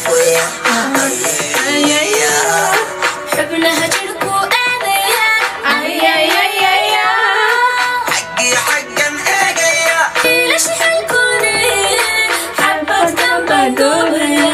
Dhaafaya. Xubnaha jirku aadaya. Xaggii xaggan eegaya. Wiilasha xilkoode xabadkan baa goobaya.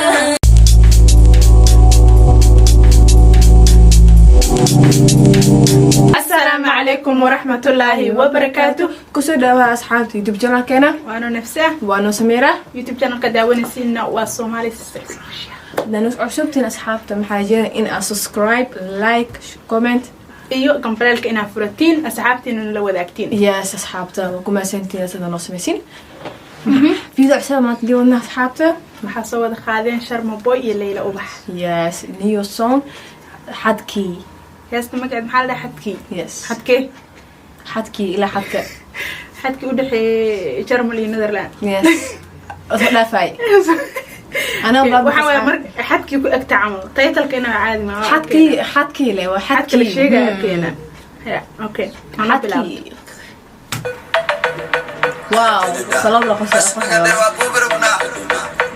Asalaamu calaykum waraxmatullaahi wabarakaatu. Kusoo dhawaada, asxaabta, YouTube channelkeena. Waano Nafsa. Waano Samiira. YouTube channelka daawanaysiina waa Somali Sisters Official. Hadaan cusubtiin, asxaabta, maxaa jira in aad subscribe, like, comment iyo gambaleelka inaad furatiin, asxaabtiina la wadaagtiin. Yes, asxaabta, waa ku mahadsantihiin sida noo samaysiin. Video cusub maanta dii wadna, asxaabta. Waxaa soo wada qaadeen Sharma Boy iyo Leyla Ubax. Yes, new song, Xadkii. Heesta magaceed maxaa la dhahay? Xadkii? Yes. Xadkee? Xadkii ilaa xadka. Xadkii u dhexeeyay Germany iyo Netherland. Yes, soo dhaafay anaa. Waxaa waaye mar xadkii ku egta camal titleka inaa caadi ma Xadkii, xadkii le waa. Xadka la xadkii sheegaya arkeena ya. Okay, ana bilaab. Xadkii, wow, salaam la qosa qosa.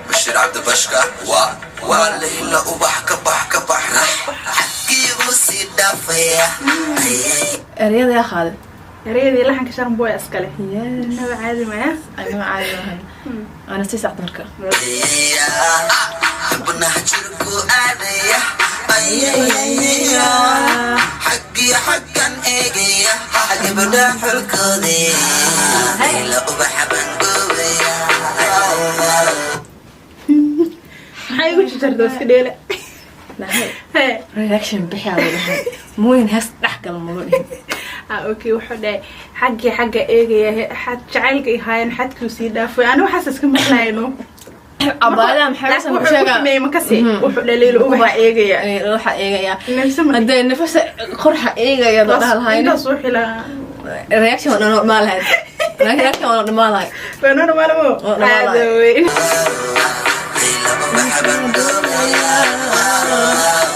Bashir Cabdibashka waa Layla Ubax, ka bax, ka bax, xadkiigu sii dhaafaya. Ereyada yaa qaaday? Ereyadii laxanka Sharma Boy iskale. Yes. Inaba caadi maya. Anima caadi maahan, ana sii sacda marka. Xubnaha jirku aadaya, xaggii xaggan eegaya, gabadha xulkoode Layla Ubaxa baan goobaya. Maxay igu jijarta iska dheela? Nahay. Hee. Reaction bixiyaa loo dhahay, mooyin hees dhex gala malo dhihin. Ah, okay, wuxuu dhahay xaggii xagga eegaya, xad jacaylka i haayeen, xadkuu sii dhaafay. Ani waxaas iska maqlayno. Abaadaha maxay laakiin ku wuxuu ku sheegaa? sameeyey makasi. Wuxuu dhahay Leyla Ubaxa eegaya. Waxa eegaya. Nafsa ma haddee nafasa qorxa eegaya doo dhaha lahayn. Intaas uu xilaa. Reaction waa normal lahayd, reaction waa normal lahayd. Waa normal mo. Waa normal. Aada weyn. Layla Ubaxa baan goobaya.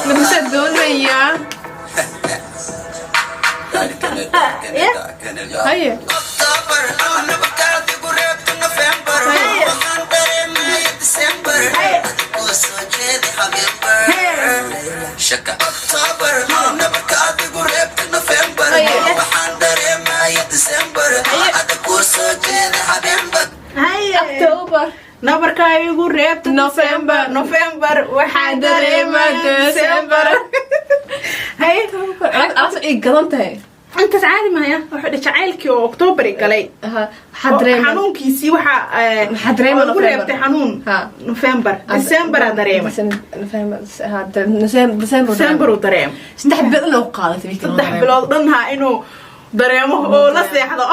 Nafasa doonayaa. Haye. October, nabadkaadigu reebta November, waxaan dareemaya December, adigoo soo jeedi habeenbar shaka. October, nabadkaadigu reebta November, waxaan dareemaya December, adigoo soo jeedi habeenbar. Haye. October. Nabarka igu reebta. November. November, waxaan dareemaa dareemaa December. December. Haye. Alaabta ay gadan tahay. Intaas caadi maya. Wuxuu dhahay jacaylkii oo October galay. Waxaa dareema xanuunkiisii waxa Maxaa dareema oo igu November? reebtay xanuun. Ha. November, December aa dareemay. November, ha, December. December uu dareemo. 3 bilood loo qaadatay. 3 bilood dhan ha inuu dareemo oo la seexdo.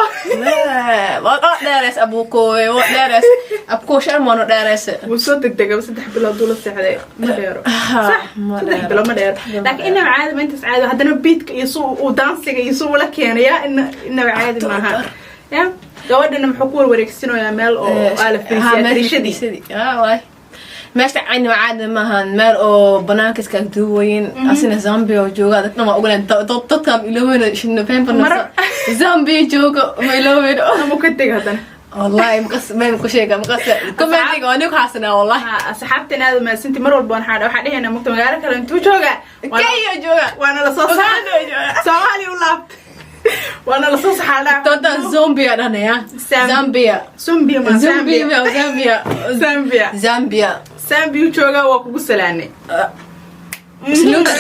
Waa dheereys abuukooy, waa dheereys abkoo shan waano dheereys. Wuu soo degdegay, 3 bilood uu la seexday, ma dheero. Sax. Ma 3 dheero. bilood ma dheero, laakiin inaba caadi ma intaas caadi. Haddana beatka iyo su uu dancega iyo su ula keenaya inaba caadi maaha. Ya gabadhana muxuu ku warwareegsanayaa meel oo aa la fariisiyaa dariishadii. Meesha cayni caadi maahan, meel oo banaanka iska duuwayin, asina Zambia oo jooga, dad dhan waa ogoleen, dadka ma ilooweyn November. Zambia jooga ma ilooweyn. Ama ka teg haddana. Wallahi maqas meen ku sheega, maqas commentiga waa niku xasanaa, wallahi. Ha, asxaabteen aad mahadsanti. Mar walba waxaa dhehaynaa mugta magaalo kale intuu jooga. Kenya jooga. Waana lasoo Uganda jooga. Soomaaliya u laabtay, waana lasoo saxaadhaa. Tonta Zambia dhanaya. Zambia. Zambia ma Zambia. Zambia. Zambia. Zambia. Zambia. Zambia u joogaa, waa kugu salaanay. Sluga.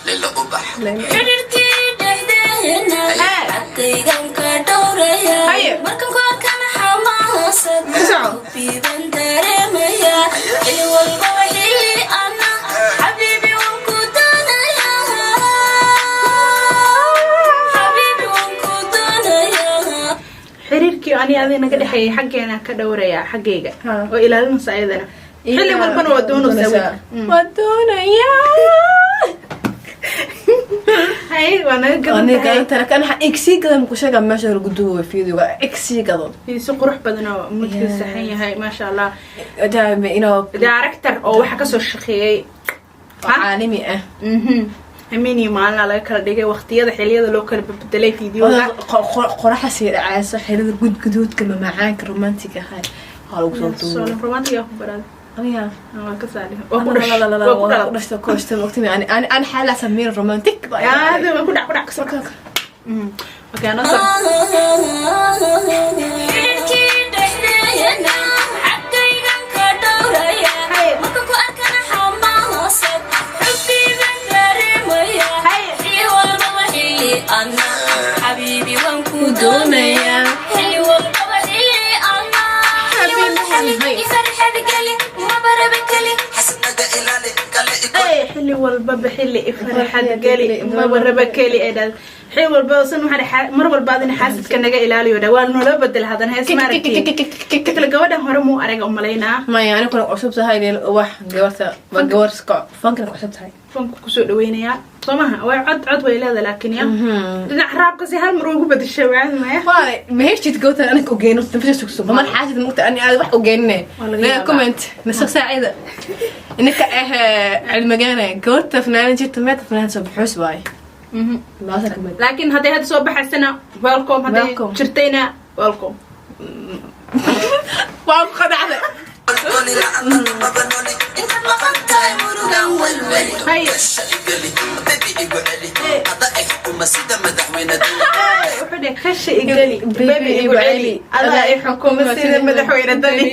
Layla Ubax. Xidhiirkii dhexdeena xaqaygan ka dhowraya. Haye. Markan ku arkana xamaasad Ku soco. biiban dareemaya, xili walba xili ana xabiibi waan ku doonayaa, xabiibi waan ku doonayaa. Xiriirkii ani adiga naga dhexeeyay xaggeena ka dhowrayaa, xaggayga. Ha. Oo ilaalinaysa ayadana, xilli walbana waa doonaysaa. Waa doonayaa. Hay, waa naga gadan Aniga tahay. gadan tahay, laakiin waxaa igsii gadan ku sheega meesha lagu duubayo videoga igsii gadan. Si qurux badan oo mudka saxan yahay, maasha Allah. Daa'ima inuu Director oo waxa kasoo shaqeeyay caalami ah. Hameenii maalina laga kala dhigay, waqtiyada xiliyada loo kala bedelay videoga. Qoraxa sii dhacayso, xilida gudguduudka mamacaanka romantic ahay. Aa lagu soo duubay. Romantic yaa ku baraada? Aniga? Waa ka saali, waa ku dhash, waa ku dhalat. Ku dhashta, ku dhashta waqti ani xaalaa sameyn romantic baa. Aad waa ku dhac, ku dhac, kasoo. Okay, anoo soo. Xidhiidhkii dhexdeena xaggaygan ka dhowraya. Marka ku arkana xamaasad xubbigan dareemaya. Xilli walbaba xilli ana xabiibi waan ku doonayaa. Xilli walbaba xilli ana xilli farxad geli mabaraba keli. Xasanaga ilaali kale iko. Ay, xilli walbaba xilli farxad geli maba raba keli ay dhahda. Xilli walba san waxaa mar walba adina xaasidka naga ilaaliyo dha. Waa noola bedel hadan hees maaragtay. Kale gabadhan hore muu araga umalaynaa. Maya, ani kuna cusub tahay leel ubax. Gabarta waa gabar fankana ku cusub tahay. Fanku kusoo dhaweynayaa soo maha? Way cod, cod way leedahay, laakiin ya dhinac raabka si hal mar ugu bedeshay wacaadi maya. Waa ma heshid gabadhan aniga ogeyn nafsa sugso mamar xaasid mugta ani aad wax ogeenine. Waa laga lee yaabaa. Comment naso saacida inaka ah cilmigaana gabarta fanaanin jirta meeta fanaan soo baxoos waaye. Laasa kamid. Laakiin hadday hadda soo baxaysana, welcome. Hadday Welcome. jirtayna, welcome. Waa ku qadacday. Noli la'aanta maba noli. Intaad maqan tahay murugan welweli. Hay. Kasha igeli, baby, igu celi ada ay xukuma sida madaxweyne dani. Wuxuu dhahay kasha igeli, baby, igu celi, adaa i xukuma sida madaxweyne dani.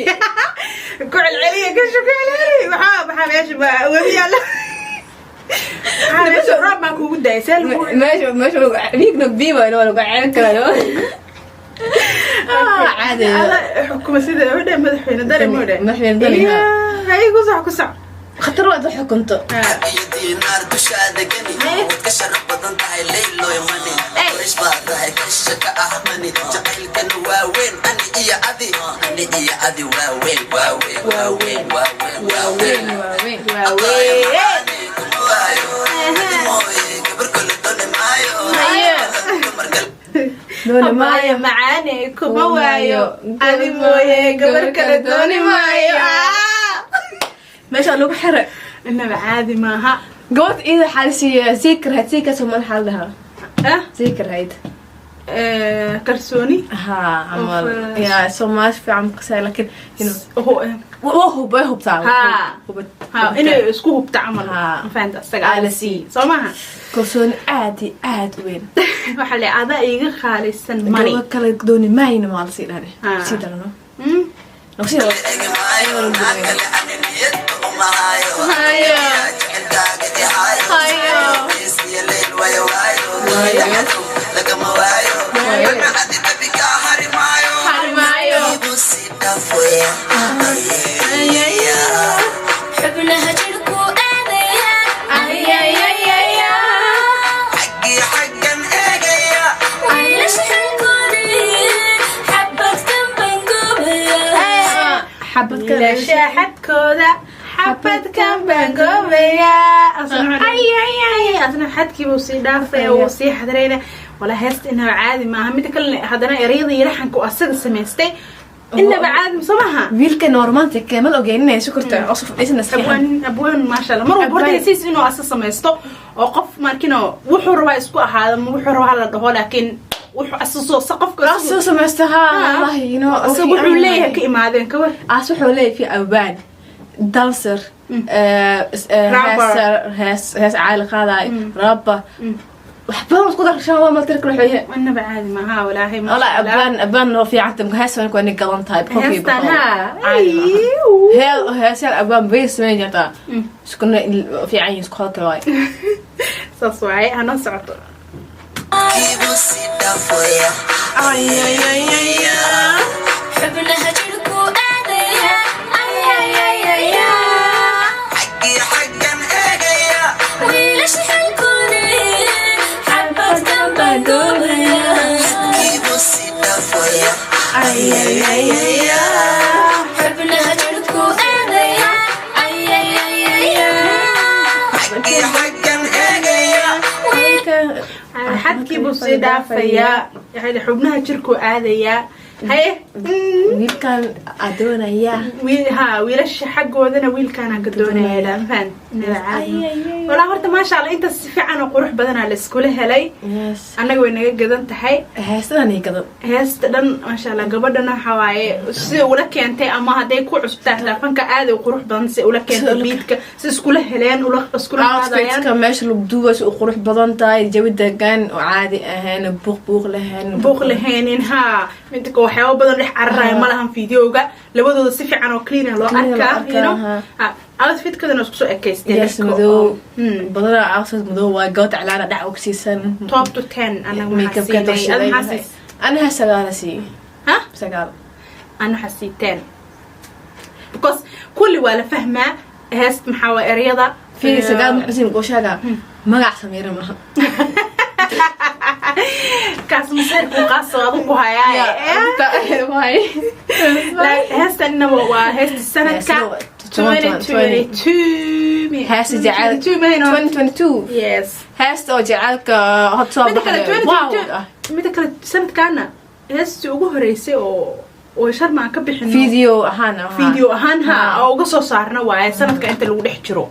Ku celceliya kasha, ku celceli. Maxaa meesha ba webi yaalla? Maxaa meesha roob baa kugu daayay? See lagu Meesha wiigna biiba waa lagu ceelin karaa caadi. Adaa i xukuma sida wuxuu dhahay madaxweyne dani muu dhahay. Madaxweyne dani, ha. Hay, ku soc, ku soc. Khatar waad wax xukunto. Iyo diinaar dushaada geni, waad ka sharaf badan tahay leyloy mani. Quraysh baa tahay, kasha ka ah mani. Jacaylkana waa weyn, ani iyo adi, ani iyo adi waa weyn, waa weyn, waa weyn, waa weyn, waa weyn. Waaweyn. Waaweyn. Kuma waayo adi mooye, gabar kale dooni maayo. Dumar kale. Dooni maayo. Maayo. Macaane kuma waayo adi mooye, gabar kale dooni maayo. Meesha lagu xiray. Inaba caadi maaha. Gabadha iyada waxaa la siiyaa ziikarhayd. Ziikarkaas oo madaxa la dhahaa. Ah. Ziikarhayd. Kalsooni. Ha camal. Of, ya Soomaali fiican maqasay, laakiin you know waa hub, way hubtaa. Ha. Hubad. Ha, inay isku hubta camal. Ha. Ma fahanta isaga Aa, la sii soo maha? Kalsooni aad iyo aad u weyn. Waxaa le adaa iiga qaalisan money. Gabadh kale dooni maayna maa lasii dhahne. Ha. Sii darano. Sii darano. Egi maayo naa kale, ani niyadba uma hayo. Hayo. Jecelkaaga i hayo. Hayo. Isiyo leyl waayo waayo. Waayo. Cadow lagama waayo. Waayo. Ana adi baby kaa hari maayo. Hari maayo. Igu sii dhaafaya. Xubnaha jidhku aadaya. Xaggii xaggan eegaya. Wiilasha xilkoodii xabadkan bangoobaya. Xabadka. Wiilasha xadkooda xabadkan baan goobayaa. Asna xadkiibuu sii dhaafaya, wuu sii xadraynaya. Wala heesta inaba caadi maaha. Mida kalena haddana ereyada iyo laxanka uu asaga samaystay inaba caadi soo maaha. Wiilkan waa romantic, mal ogeeninaya sukurta cusub isna. Abwaan, abwaan, maasha Allah. Mar walba horta hesiis inuu asa samaysto oo qof markino wuxuu rabaa isku ahaado ma wuxuu rabaa hala dhaho, laakiin wuxuu asasoo sa qofka soo samaysto ha, wallahi you know. Asaga wuxuu leeyahay ka imaadeen kawar. As wuxuu leeyahay fi abaan dancer, Rapper. hees hees hees caali qaadaay, rapper, wax badan isku darshan waa maltirka wuxuu yahay. Inaba caadi maaha walaahi, maasha والله Allah. abaan abaan noo fiicanta marka heestan waa gadan tahay boqolkiiba heestan boqol. Ha. Caadi maaha. Heel heesyaal abaan bay samayn jirtaa iskuna fiican yihiin, isku hadal waay. Saas waaye, hanoo socoto. Igu sii dhaafaya. Xubnaha jidhku aadaya. Xaggii xaggan eegaya. Wiilasha xilkoodii xabadkan bangoobaya. Igu sii dhaafaya. Xubnaha jidhku aadaya. Xaggii xaggan eegaya. Xadkii buu sii dhaafayaa, yani xubnaha jirkuu aadayaa. Haye. Wiilkan aa doonayaa. Ha, wiilasha xaggoodana wiilkaana ka doonaya, mafahant? Walaa horta, maasha Allah, intaas si fiican oo qurux badanaa la iskula helay. Annaga way naga gadan tahay. Heestadan ay gadan. Heesta dhan, maasha Allah. Gabadhana waxa waaye sida ula keentay, ama hadday ku cusubtahay telefonka, aad u qurux badan si ula keentay. Beatka si iskula heleen, ula iskula qaadayaan. Outfitka meesha lagu duubayo si u qurux badan tahay, jawi degan oo caadi ahayn, buuq buuq lahayn. Buuq lahaynin. Ha, midka waxyaabo badan dhex cararaya ma lahan videoga. Labadooda si fiican oo clean ah loo Clean loo arkaa. arkaa, You know, ha, outfitkadana isku soo ekaysteen. Yes, madow badanaa, outfit madow waa gabadha calaana dhac ogsiisan. Top to 10 anaga maxaa Makeupka siinay? Ada maxaa siis? Anaha 9 sii. Ha. 9. Ana waxaa sii 10, because kulli waa la fahmaa heest. Maxaa waa ereyada. Fiiri, 9 maxaa siin gooshaga magac Samiira maaha. Kaas maseerku qaaso adu ku hayaa. Heestanna waa heesta sanadka 2022. Heesta jecel 2022. Yes. Heesta oo jecelka hod soo Mida kale, baxday, wow. 2022. Mida kale, sanadkaana heestii ugu horeysay oo Sharma aan ka bixino video ahaan ahaa. Video ahaan, ha, oo uga soo saarna waaye sanadka inta lagu dhex jiro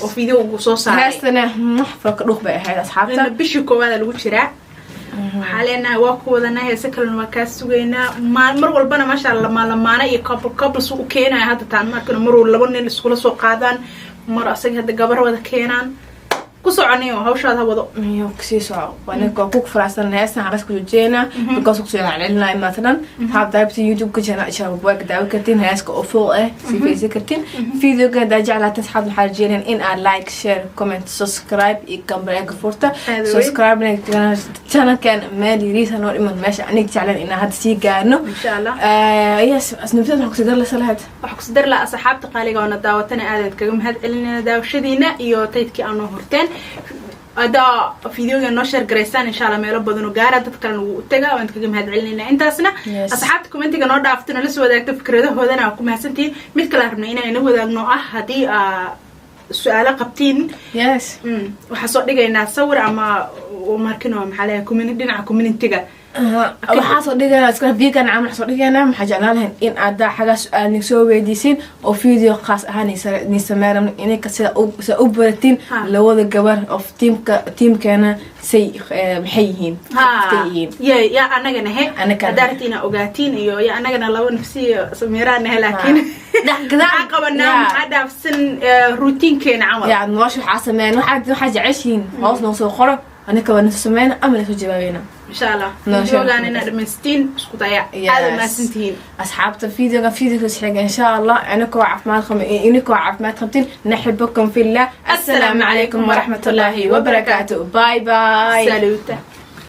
oo video ugu soo saaray. Heestana farka dhuuq bay ahayd, asxaabta. Lana bishii koowaada lagu jiraa. Waxaa leenahay waa ku wadanaa, heese kalena waa kaa sugaynaa. Mar walbana, maasha Allah, lamaana iyo couple couples u keenaya. Hadda taan markana maruu laba nin iskula soo qaadaan, mar asaga hadda gabar wada keenaan. Ku soconayo, hawshaada ha wado. Iyo kasii soco, waa ku faraxsan. Heestan xaras ku joojiyena because kusoo celcelinaya maatadan. Asxaabta, daabta YouTube-ka channel waa ka daawi kartiin heeska oo full ah, sii faysan kartiin videoga. Hadaa jeclaateen, asxaabta, waxaa rajeynayaan in aad like, share, comment, subscribe iyo gambaleelka furta. Aad weyn. Subscribe channelkan, meel yariisa noo dhiman, meesha aniga jecleen inaan hadda sii gaarno. Insha Allah. Yes, asnabtada waxaa kusii darlaysa lahayd? Waxaa kusi dari lahaa, asxaabta qaaliga oona daawatana, aadaad kaga mahad celinayna daawashadiina iyo taydkii aa noo horteen. Haddaa videoga noo share garaysaan, insha Allah meelo badan oo gaara, dad kalena wuu u tagaa. Waan kaga mahad celinayna intaasna. Asxaabta commentiga noo dhaafto, nala soo wadaagto fikradahoodana, waa ku mahadsantihiin. Mid kale rabna inaan ina wadaagno ah, haddii aa su-aalo qabtiin, waxaa soo dhigaynaa sawir ama markino, maxaa leeyahay, community, dhinaca communityga. Waxaa soo dhigaynaa iska vegan camal soo dhigaynaa. Maxaa jeclaan lahayn in aad xagaa su-aal nig soo weydiisin oo video khaas ahaan ni sameyn ininka sida u baratiin labada gabar of teamka, teamkeena say maxay yihiin, qoftay yihiin. Ya yaa anaga nahe. Anaga. Haddaa rabti inaa ogaatiin iyo ya anagana laba nafsiyo Samiiraa nahe, laakiin maxaa qabanaa, maxaa dhaafsan routinekeena camal. Ya, nolosha waxaa sameyn, waxaa jeceshihiin hoos noo soo qoro, anika waa nasoo sameyna ama nasoo jawaabeyna. Insha Allah. No, videogan inaad dhamaystiin isku daya. Aada umahadsantihiin. Asxaabta, videoga xiga, insha Allah, inikoo caafimaad qaba, inikoo caafimaad qabtin. Naxibukum fillah. Assalaamu calaykum waraxmatullaahi wabarakaatu. Bye bye. Saluuta.